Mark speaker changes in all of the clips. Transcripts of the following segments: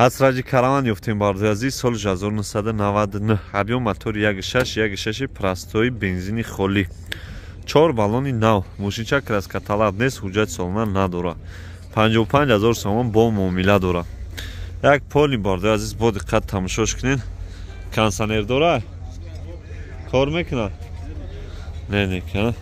Speaker 1: Ҳасраҷи караван ёфтем бардои азиз, соли 1999. Объём мотори 1.6, 1.6 простой, бензини холӣ. 4 баллони нав. Мошинча краскаталаб нест, ҳуҷҷати солона надорад. 55 000 сомон бо муомила дорад. Як поли бардои азиз, бо диққат тамошош кунед. Кондиционер дора? Кор мекунад? Не, не, кана.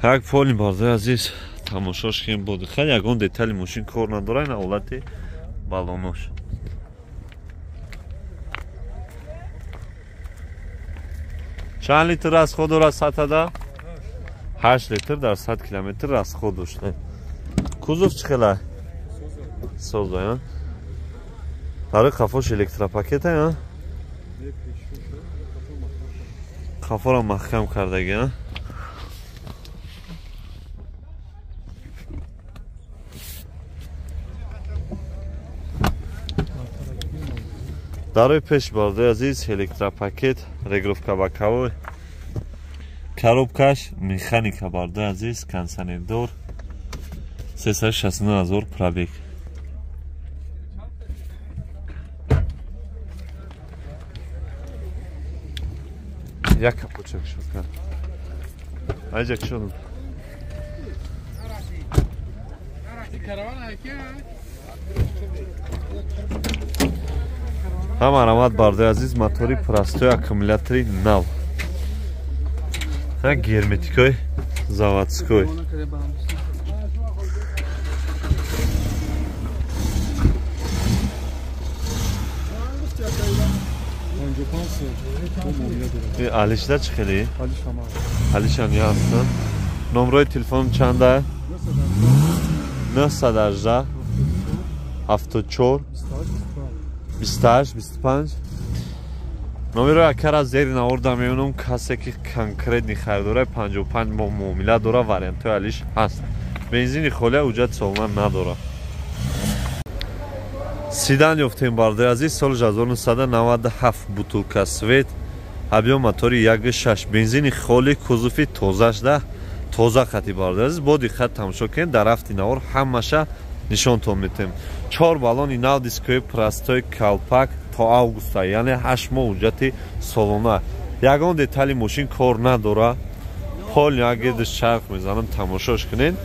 Speaker 1: Як поли бардои азиз, тамошош кунед бо диққат. Ягон детали мошин кор надора, ин ҳолати баллонош. Чанд литр расход дорад сатада? 8 литр дар 100 километр расход дошта. Кузов чӣ хела? Соза, барои қафош электропакета, а? Қафоро маҳкам кардаги, а? Дарои пеш бардои азиз, электропакет, регулировка боковой, коробкаш механика бардои азиз, кондиционердор, 369 000 пробег. Як капочак шуд кард. Айҷа кушодам. Ҳама аромат бардои азиз, мотори простой, аккумулятори нав. Герметикои заводской. Алишда чӣ хеле? Алишам ястан. Номрои телефон чанда? 918 74 28 25. Номерои акара зери наворда мемонам. Касе ки конкретни харидора 55 моҳ муомила дора, вариантҳои алиш ҳаст. Бензини холия, ҳуҷҷати солона надора. Седан ёфтем бардои азиз, соли 1997, бутулка свет, объём мотори 1.6, бензини холӣ, кузови тозашда, тоза хати бардои азиз. Бо диққат тамошо кунед, дар рафти навор ҳамаша нишонтон метем. 4 баллони нав, дискои простой, калпак то августа, яъне 8 моҳ ҳуҷҷати солона. Ягон детали мошин кор надора. Пол як гирдиш чарх мезанам, тамошош кунед.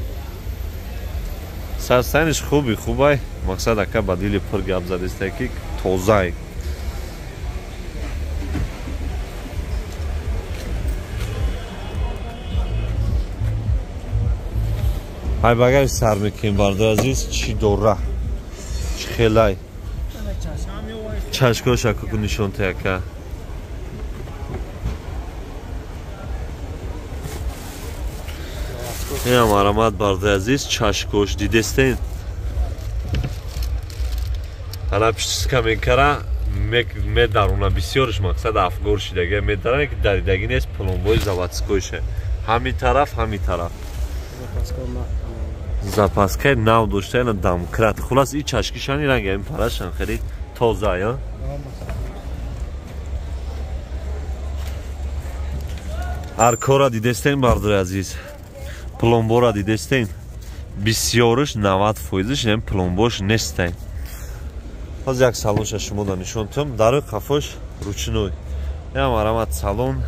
Speaker 1: Сарстаниш хуби хубай, мақсад ака ба дили пур гап задиста ки тозай. Ай багаж сар мекунем бардои азиз, чӣ дора, чӣ хелай. Чашкош акаку нишон та ака. Инам аромат бардои азиз, чашкош дидестен. Ана пиштиска мекара медаруна бисёрш, мақсад афгор шидага медарана ки даридагӣ нест, пломбои заводскойша. Ҳами тараф, ҳами тараф. Запаскаи нав дошта, ина домкрат. Хулас и чашкишани ранг ин парашан хеле тоза, я? Аркора дидестен бардои азиз. Пломбора дидестен. Бисёрш 90%-ш ин пломбош нестен. Ҳозир як салонша шумо да нишон тум. Дарои қафош ручной. Инам аромат салон.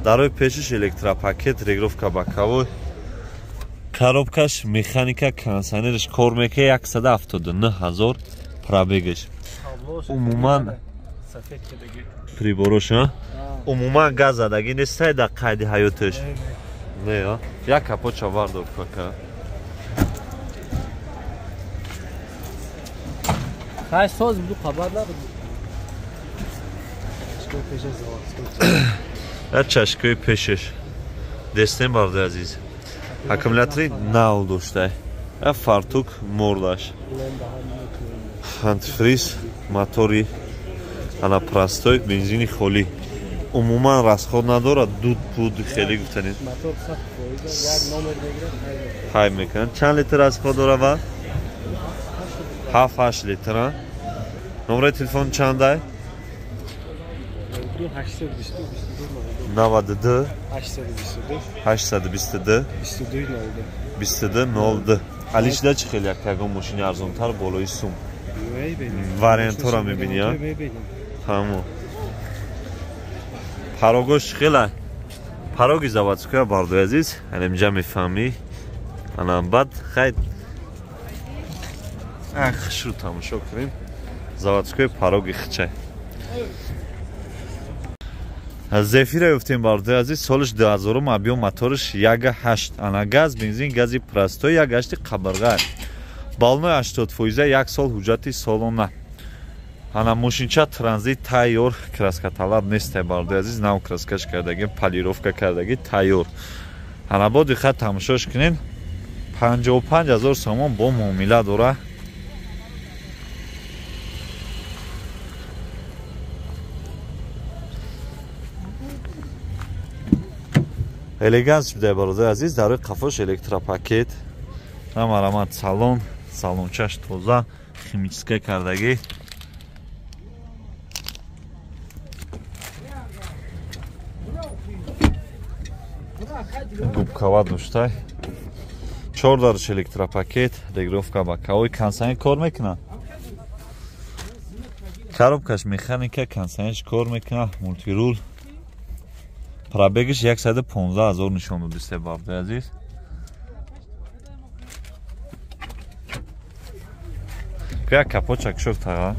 Speaker 1: Дарои пешиш электропакет, регулировка боковой, коробкаш механика, кондиционерш кор мекунад, 179 000 пробегаш. Умуман приборош, умуман газ задагӣ нестай дар қайди ҳаёташ. Не, як капотша вардор кака.
Speaker 2: Хай соз буду хабар набуд.
Speaker 1: Як чашкои пешеш. Дестем бардои азиз. Аккумулятори нав дошта. Як фартук мордаш. Антифриз, мотори ана простой, бензини холӣ. Умуман расход надорад, дуд пуд хеле гуфтанед. Ҳай мекунад. Чанд литр расход дорад ва? 7-8 литр. Номери телефон чандай? 92 822 22 02. Алишда чӣ хел як ягон мошини арзонтар болои сум? Вариантҳоро мебинӣ, а? Тамом. Парогош чӣ хела? Пароги заводскоя бардои азиз, ана инҷа мефаҳмӣ. Ана баъд хай хушрӯ тамошо кунем. Заводскои пароги хичай. Зефира ёфтем бардои азиз, солиш 2000, объем моториш 1.8. Ана газ, бензин, гази простой 1.8 қабырға. Балнои 80%, як сол ҳуҷҷати солона. Ана мошинча транзит тайёр, краска талаб нест бардои азиз, нав краскаш кардаги, полировка кардаги тайёр. Ана бо диққат тамошош кунед. 55 000 сомон бо муомила дора. Элеганс шуда бародари азиз, дар рӯи қафош электропакет. Намарамат салон, салончаш тоза, химическая кардагӣ. Губкава доштай. 4 дарш электропакет, регулировка боковой, консанер кор мекунад. Коробкаш механика, консанерш кор мекунад, мултирул. Пробегиш 115 000 нишон додисте бародари азиз. Як капоча кушод тага.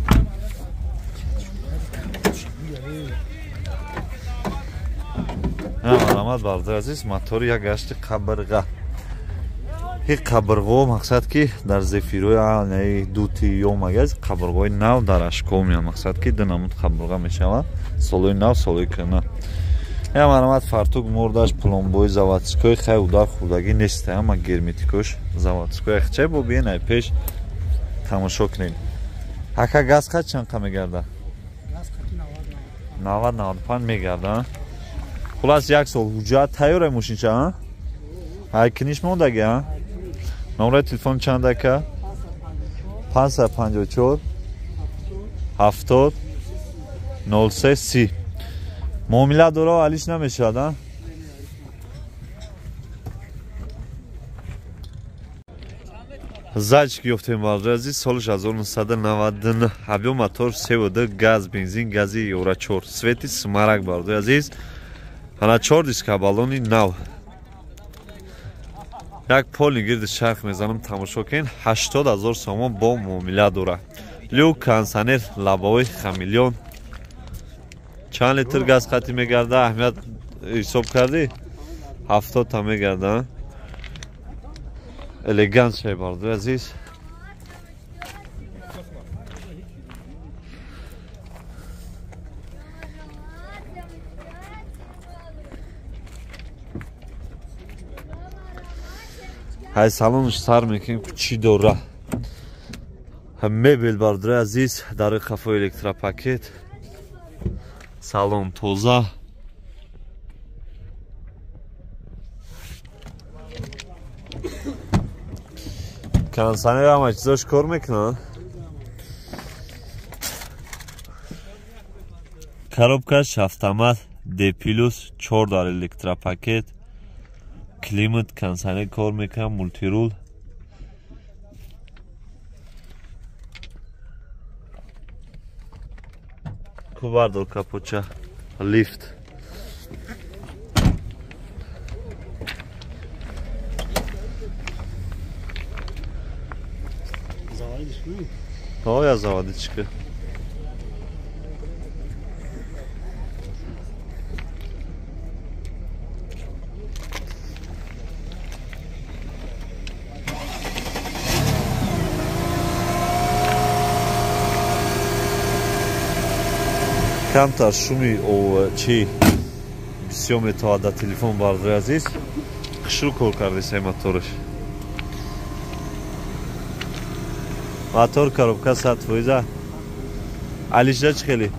Speaker 1: Марамат бародари азиз, мотори як гашти қабырға. Ҳи қабырғо мақсад ки дар зефирои дути ё магаз қабырғои нав дар ашко меяд, мақсад ки ду намуд қабырға мешавад, солои нав, солои кӯҳна. Я марамат фартук мордаш пломбои заводской хай удар хурдагӣ нест, ама герметикош заводской хчай бо биен ай пеш тамошо кунед. Ака газ хат чанд қа мегарда? 90-95 мегарда. Хулас як сол ҳуҷҷат тайёр мошинча, а? Ай киниш мондаги, а? Номери телефон чанд ака? 554 70 03 30. Муомила дора алиш намешавад, а? Зайчик ёфтем бародари азиз, соли 1999, объем мотор 3.2, газ, бензин, гази Евро 4, свети смарагд бародари азиз. Ана 4 диска баллони нав. Як поли гирди шарх мезанам, тамошо кунед. 80 000 сомон бо муомила дора. Люк, консанер, лабовой, хамелеон. Чанд литр газ хати мегарда? Аҳамият ҳисоб кардӣ? 70 та мегарда. Элегант шай бародари азиз. Ҳай салонш сар мекунем, чӣ дора. Мебел бародари азиз, дар рӯи қафои электропакет. Салон тоза. Консанер ҳама чизош кор мекунад. Коробкаш автомат D+, 4 дар электропакет, климат, консанер кор мекунад, мултирул. Бардор капоча, лифт. Оя заводичка. Камтар шуми чи бисёр метавад дар телефон бародари азиз. Хушрӯ кор кардесай мотораш. Мотор коробка 100%. Алишда чӣ хеле?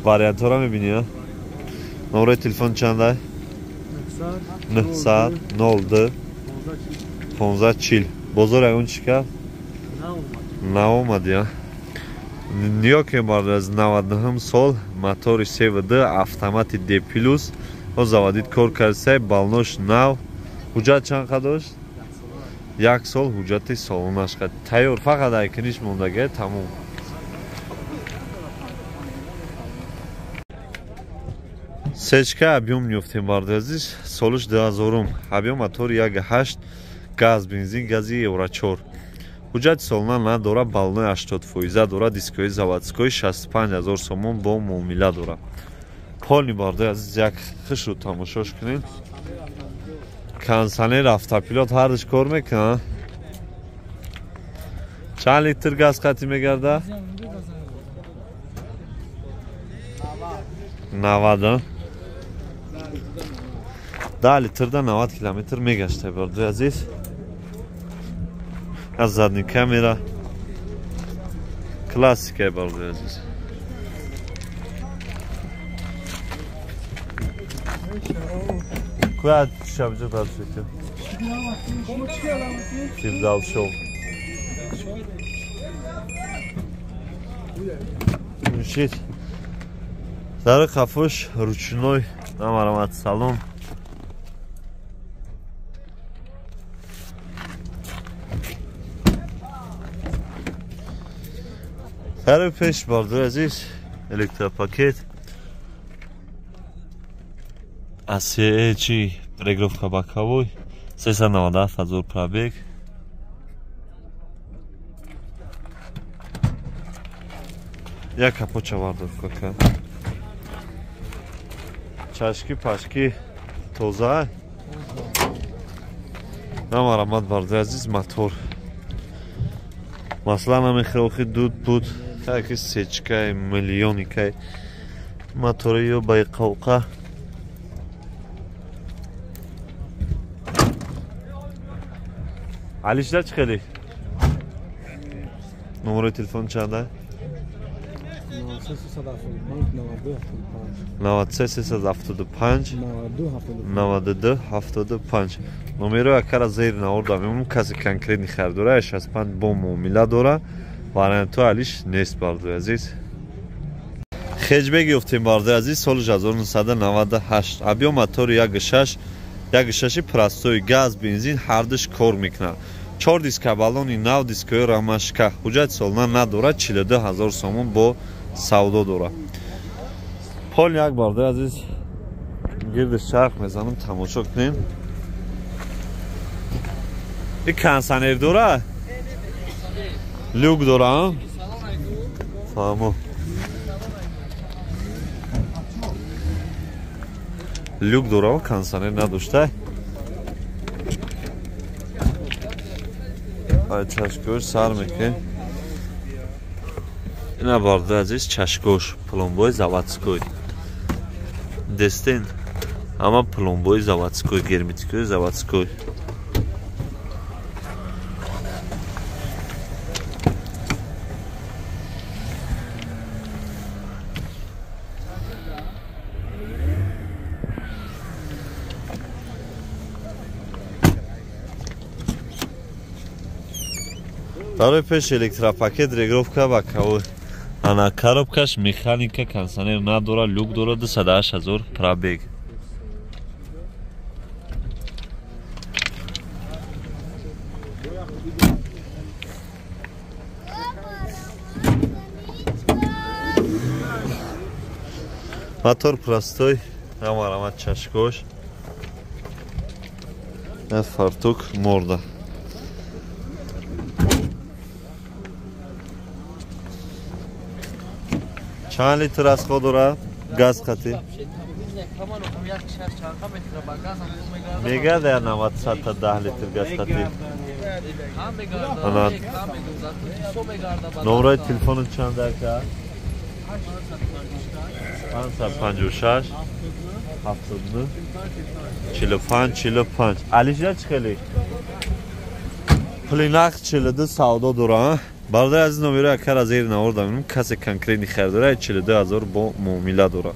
Speaker 1: Вариантҳоро мебинӣ, а? Номери телефон чанда? 900 02 15.40. Бозор ягон чӣ кард? Наомад, я. Нигоҳ кунед бародар аз 99 сол мотори CVD автомати D+, ҳо заводит кор кардисай, балнош нав. Ҳуҷҷат чанд қа дошт? Як сол ҳуҷҷати солонаш қа тайёр, фақат айкуниш мондага, тамом. Сечка объем меёфтем бародар азиз, солиш 2000, объем мотори 1.8, газ, бензин, гази Евро 4. Ҳуҷҷати солона надора, балнои 80% дора, дискои заводской 65 000 сомон бо муомила дора. Полни бародар азиз як хушрӯ тамошош кунед. Кондиционер, автопилот ҳардуш кор мекунад. Чанд литр газ қатӣ мегарда? 90. 10 литрда 90 километр мегашта бародар азиз. Аз задний камера классика бародар азиз. Куя шабҷа барсите? Фирдал шоу. Мушит. Дар қафош ручной намарамат салон. Дар пеш бародар азиз электропакет ACE чи регулировка боковой 397 000 пробег. Як капоча бардор кака. Чашки пашки тоза. Намарамат бародар азиз мотор. Масла намехӯрохи дуд буд. Таки сечкай миллионикай мотори ё байқавқа. Алишда чӣ хеле? Номерои телефон чанда? 93 375 92 75. Номерои акара зер наорда мемонам, касе конкретни харидора 65 бо муомила дора. Вариантҳо алиш нест бародар азиз. Хеҷбек ёфтем бародар азиз, соли 1998. Объем мотори 1.6, 1.6 простой, газ, бензин ҳардуш кор мекунад. 4 диска баллони нав, дискои рамашка. Ҳуҷҷати солона надорад, 42 000 сомон бо савдо дорад. Пол як бародар азиз гирди чарх мезанам, тамошо кунем. Ин кондиционер дорад? Люк дорад? Фаҳмо. Люк дорад, кондиционер надошта. Ай чашкош сар мекунем. Ина бародар азиз чашкош пломбои заводской. Дестен ҳама пломбои заводской, герметикои заводской. Барои пеш электропакет, регулировка боковой. Ана коробкаш механика, кондиционер надора, люк дора, 208 000 пробег. Мотор простой, намарамат чашкош. Фартук морда. Чанд литр расход дорад? Газ қатӣ? Мегарда 90 10 литр газ қатӣ. Номерои телефони чанд ака? 556 79 45 45. Алишер чӣ хеле? Пули нақд 42 савдо дорад. Бародар азиз номерои акара зер наордам, касе конкретни харидора 42 000 бо муомила дорад.